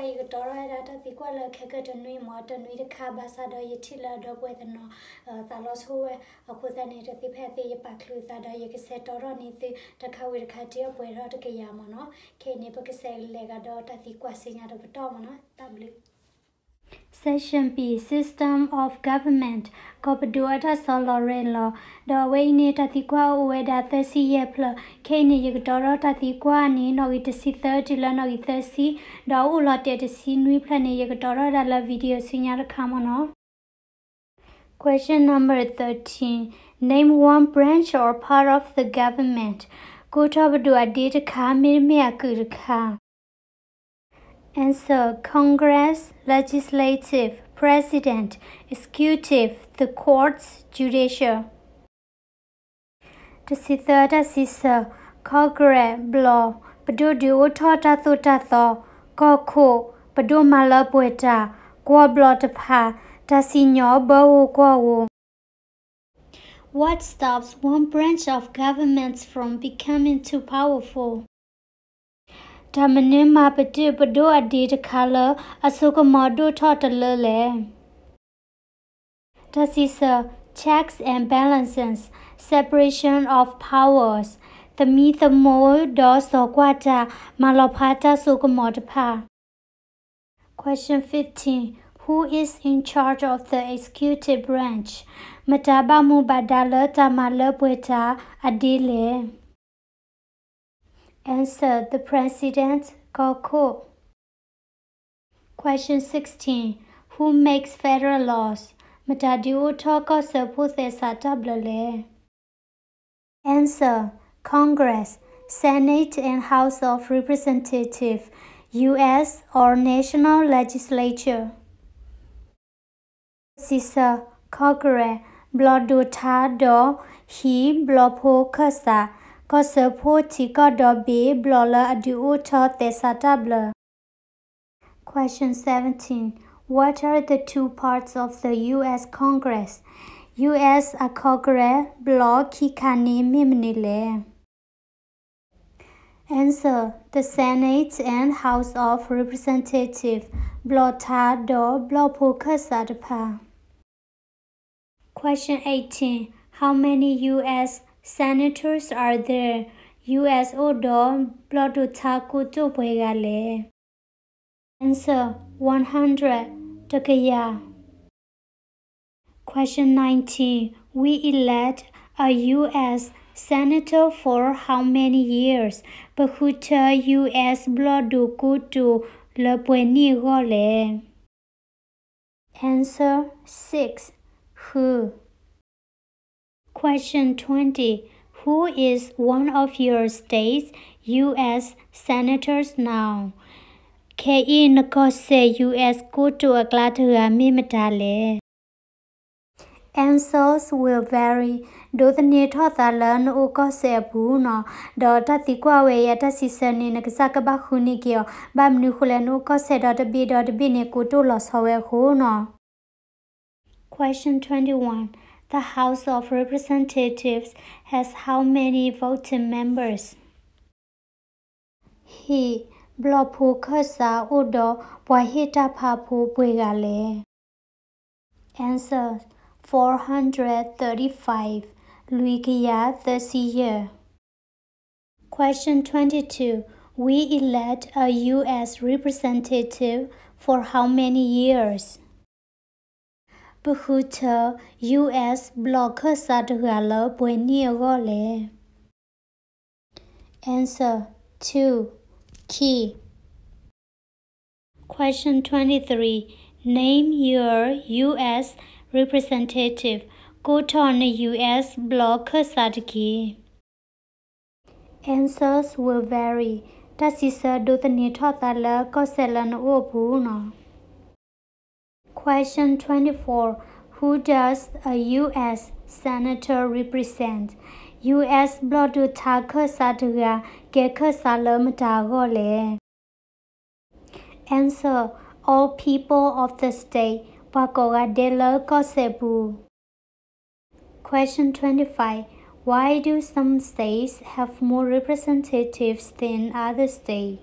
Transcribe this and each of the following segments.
ယကတီၤထီၣ်ဝဲဒၣ်တၢ်သံကွၢ်လၢခဲကၢၢ်တနွံမ့ၢ်တနွံတခါ ဘၣ်ဆၣ်ဒီးယထံၣ်လၢအဒီပုၢ်ဝဲၢ်တနီၤ သးလီၤဆိဝဲ, အဃိသတးန့ၣ် တသ့ဖဲအသ့ ယပာ်ချုးသးဒီးယကဆဲးတီထီၣ်န့ၢ်သု တခါဝံၤတခါ တ့အပှဲၤထီၣ်တကယၤမ့ၢ်နီၤ. ခဲအံၤန့ၣ် ပကဆဲးလဲၤကဒီးတၢ်သံကွၢ်ဆူညါတပတီၢ်မ့ၢ်နီၤ. တၢ်ဘျုး Section B, System of Government, ကီၢ်ပဒိၣ်အတၢ်ဆီလီၤရဲၣ်လီၤ, ဒီးအဝဲအံၤန့ၣ် တၢ်သံကွၢ်အိၣ်ဝဲဒၣ်သၢဆံယဲၢ်ဖျၢၣ်. ခဲအံၤန့ၣ် ယကတီၤထီၣ်တၢ်သံကွၢ်န့ၣ် နီၣ်ဂံၢ်တဆံသၢတုၤလၢနီၣ်ဂံၢ်သၢဆံ, ဒီးအိၣ်လီၤတဲာ်တဆံနွံဖျၢၣ်န့ၣ် ယကတီၤထီၣ်ဝဲဒၣ်လၢ video ဆူညါတခါမ့ၢ်နီၤ. Question number thirteen. Name one branch or part of the government. ကိးထီၣ်ပဒိၣ်အဒ့တခါ မ့တမ့ၢ်အကုၢ်တခါ. Answer, Congress, Legislative, President, Executive, the Courts, Judicial. တဆံသၢ တၢ်စံးဆၢ, Congress ဘျီၣ်, ပဒိၣ်ဒုးအိၣ်ထီၣ်တၢ်သိၣ်တၢ်သီ, ကီၢ်ခိၣ်, ပဒိၣ်မၤလၢပှဲၤတၢ်, ကွီၢ်ဘျီၣ်တဖၣ်, တၢ်စံၣ်ညီၣ်ဘၢဧိၤကွီၢ်ဧိၤ. What stops one branch of government from becoming too powerful? တၢ်မနုၤမၤပတုာ်ပဒိၣ်အဒ့တခါလၢ အစိကမီၤဒိၣ်ထီၣ်တလၢလဲၣ်. တၢ်စံးဆၢ, checks and balances, separation of powers, သမံသမိးဒီးစီၤကွၢ်တၢ် မၤလီၤဖးတၢ်စိကမီၤတဖၣ်. Question fifteen. Who is in charge of the executive branch? မတၤဘၣ်မူဘၣ်ဒါလၢတၢ်မၤလၢပှဲၤတၢ်အဒ့လဲၣ်. Answer, the President, ကီၢ်ခိၣ်. Question sixteen. Who makes federal laws? မတၤဒုးအိၣ်ထီၣ်ကီၢ်စၢဖှိၣ်သဲစးတၢ်ဘျၢလဲၣ်. Answer, Congress, Senate and House of Representatives, U S or National Legislature. စံးဆၢ, Congress, ဘျီၣ်ဒိၣ်ထါဒီး ဟံၣ်ဘျီၣ်ဖိခၢၣ်စး, ကီၢ်စၢဖှိၣ်ထံကီၢ်ဒီဘ့ၣ်ဘျီၣ်လၢအဒုးအိၣ်ထီၣ်သဲစးတၢ်ဘျၢ. Question seventeen. What are the two parts of the U S Congress? U S အ Congress ဘျီၣ်ခံခါန့ၣ်မ့ၢ်မနုၤလဲၣ်. Answer, the Senate and House of Representatives, ဘျီၣ်ထါဒီးဘျီၣ်ဖိခၢၣ်စးတဖၣ်. Question eighteen. How many U S senators are there? U S အိၣ်ဒီးဘျီၣ်ဒိၣ်ထါကိတိာ်ပှဲၤဂၤလဲၣ်. Answer, one hundred, တကယၤ. Question nineteen. We elect a U S senator for how many years? ပဃုထၢ U S ဘျီၣ်ဒိၣ်ကိတိာ်လၢပှဲၤနံၣ်အဂီၢ်လဲၣ်. Answer, six, ဃု. Question twenty. Who is one of your state's U S senators now? ခဲအံၤနကီၢ်စဲၣ် U S ကိတိာ်အကျါတဂၤမ့ၢ်မတၤလဲၣ်. Answers will vary. ဒိးသန့ၤထီၣ်သးလၢနအိၣ်ကီၢ်စဲၣ်အပူၤနီၤ, ဒီးတၢ်သံကွၢ်ဝဲအံၤအတၢ်စံးဆၢန့ၣ် နကစၢ်ကဘၣ်ဃုန့ၢ်က့ၤအီၤ, ဘၣ်မနုၤဃိလဲၣ် နအိၣ်ကီၢ်စဲၣ်ဒီတဘ့ၣ်ဒီတဘ့ၣ်န့ၣ် ကိတိာ်လီၤဆီဝဲအဃိနီၤ. Question twenty-one. The House of Representatives has how many voting members? ဟ့ၣ်ဘျီၣ်ဖိခၢၣ်စးအိၣ်ဒီးပှၤဟ့ၣ်တၢ်ဖးဖိပှဲၤဂၤလဲၣ်. Answer, four hundred thirty-five, လွံၢ်ကယၤသၢဆံယဲၢ်. Question twenty-two. We elect a U S representative for how many years? ပဃုထၢ U S ဘျီၣ်ခၢၣ်စးတဂၤလၢပှဲၤနံၣ်အဂီၢ်လဲၣ်. Answer, two, ခံ. Question twenty-three. Name your U S representative. ကိးထီၣ်န U S ဘျီၣ်ခၢၣ်စးတက့ၢ်. Answers will vary. တၢ်စံးဆၢဒိးသန့ၤထီၣ်သးလၢကီၢ်စဲၣ်လၢနအိၣ်အပူၤနီၤ. Question twenty-four. Who does a U S senator represent? U S ဘျီၣ်ဒိၣ်ထါခၢၣ်စးတဂၤ ကဲခၢၣ်စးလၢမတၤအဂီၢ်လဲၣ်. Answer, all people of the state, ပှၤကိးဂၤဒဲးလၢကီၢ်စဲၣ်ပူၤ. Question twenty-five. Why do some states have more representatives than other states?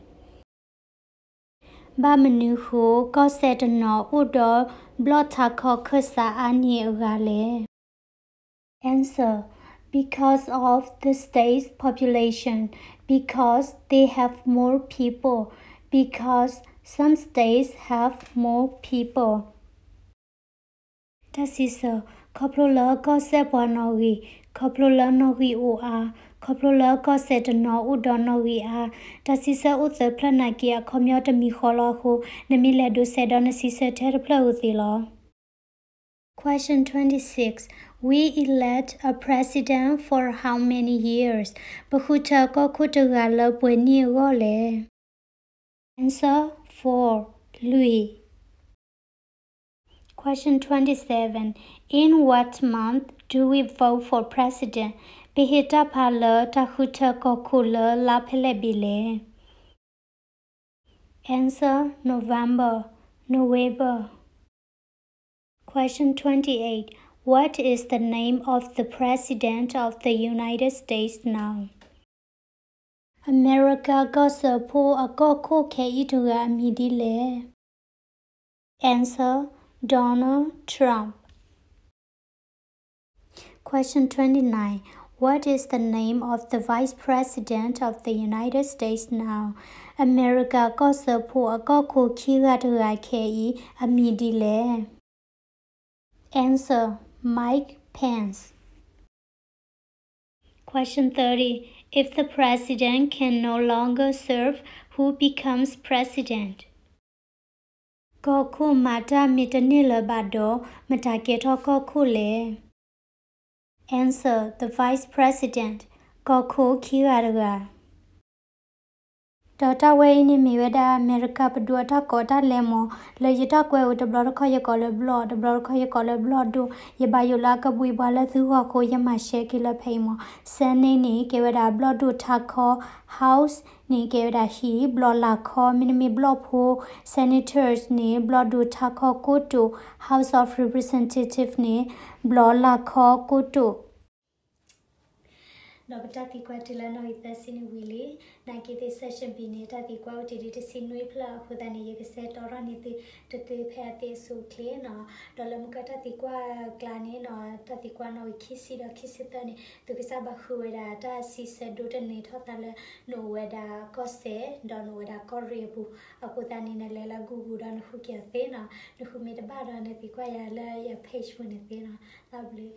ဘၣ်မနုၤဃိကီၢ်စဲၣ်တနီၤအိၣ်ဒီးဘျီၣ်ထးခီခၢၣ်စးအါန့ၢ်အဂၤလဲၣ်. Answer: Because of the state's population, because they have more people, because some states have more people. တၢ်စံးဆၢ, ခီဖျိလၢကီၢ်စဲၣ်ပှၤနီၣ်ဂံၢ်, ခီဖျိလၢနီၣ်ဂံၢ်အိၣ်အါ, ခီဖျိလၢကီၢ်စဲၣ်တနီၤအိၣ်ဒီးနီၣ်ဂံၢ်အါ. တၢ်စံးဆၢအိၣ်သၢဖျၢၣ်နာ်က့အခီပညီတမံၤဃီလီၤအဃိ, နမ့ၢ်လဲၤဒိးစဲးဒီးနစံးဆၢထဲတဖျၢၣ်ဧိၤသ့လီၤ. Question twenty-six. We elect a president for how many years? ပဃုထၢကီၢ်ခိၣ်တဂၤလၢပှဲၤနံၣ်အဂီၢ်လဲၣ်. Answer: four. လွံၢ်. Question twenty-seven. In what month do we vote for president? ပဟ့ၣ်တၢ်ဖးလၢတၢ်ဃုထၢကီၢ်ခိၣ်လၢလါဖဲလဲၣ်ဘ့ၣ်လဲၣ်. Answer: November, November. Question twenty-eight. What is the name of the president of the United States now? အမဲရကၤကီၢ်စၢဖှိၣ်အကီၢ်ခိၣ်ခဲအံၤတဂၤအမံၤဒ်လဲၣ်. Answer: Donald Trump. Question twenty-nine. What is the name of the Vice President of the United States now? အမဲရကၤကီၢ်စၢဖှိၣ်အကီၢ်ခိၣ်ခံဂၤတဂၤခဲအံၤအမံၤဒ်လဲၣ်. Answer: Mike Pence. Question thirty. If the president can no longer serve, who becomes president? ကီၢ်ခိၣ်မၤတၢ်မ့ၢ်တန့ၢ်လၢၤဘၣ်ဒီး မတၤကဲထီၣ်ကီၢ်ခိၣ်လဲၣ်. Answer: the Vice President. ကီၢ်ခိၣ်ခံဂၤတဂၤ. ဒီးတၢ်ဝဲအံၤန့ၣ်မ့ၢ်ဝဲဒၣ် အမဲရကၤပဒိၣ်အတၢ်ကိးတၢ်လဲမး, လၢယတၢ်ကွဲးဧိၤ တဘျီတခီၣ်ယကိးလၢဘျီၣ်, တဘျီတခီၣ်ယကိးလၢဘျီၣ်ဒိၣ်, ယဘၣ်ယိၣ်လၢအကဘှံးပှၤလၢသုဂီၢ်အဃိ ယမၤရှဲက့ၤလၢဖဲအံၤမး. Senate န့ၣ်ကဲဝဲဒၣ်ဘျီၣ်ဒိၣ်ထးခီ, House န့ၣ်ကဲဝဲဒၣ်ဟံၣ်, ဘျီၣ်လၢ်ခီ မ့တမ့ၢ်ဘျီၣ်ဖိ, Senators န့ၣ် ဘျီၣ်ဒိၣ်ထးခီကိတိာ်, House of Representative န့ၣ် ဘျီၣ်လၢ်ခီကိတိာ်. ဒီးပတၢ်သံကွၢ်တုၤလၢနီၣ်ဂံၢ်သၢဆံန့ၣ်ဝံၤလံ. နာ်က့သ့ၣ် session B န့ၣ် တၢ်သံကွၢ်အိၣ်တ့ၢ်ဒံးတဆံနွံဖျၢၣ် အဃိသတးန့ၣ် ယကစဲးတီထီၣ်န့ၢ်သုတသ့ဖဲအသ့အဆိအချ့နီၤ. ဒီးလၢမုၢ်ကီၢ်တၢ်သံကွၢ်အကျါန့ၣ်နီၤ, တၢ်သံကွၢ်နီၣ်ဂံၢ်ခံဆံဒီးခံဆံသၢန့ၣ် သုကစၢ်ဘၣ်ဃုဝဲဒၣ်တၢ်စံးဆၢဒိးသန့ၤထီၣ်သးလၢ နအိၣ်ဝဲဒၣ်ကီၢ်စဲၣ် ဒီးနအိၣ်ဝဲဒၣ်ကီၢ်ရ့ၣ်အပူၤ. အဃိသတးန့ၣ် နလဲၤလၢ Google ဒီးနဃုက့ၤအီၤသ့နီၤ. နဃုမ့ၢ်တဘၣ်ဒီးနသံကွၢ်ယၤလၢယ page ပူၤန့ၣ်သ့နီၤ. တၢ်ဘျုး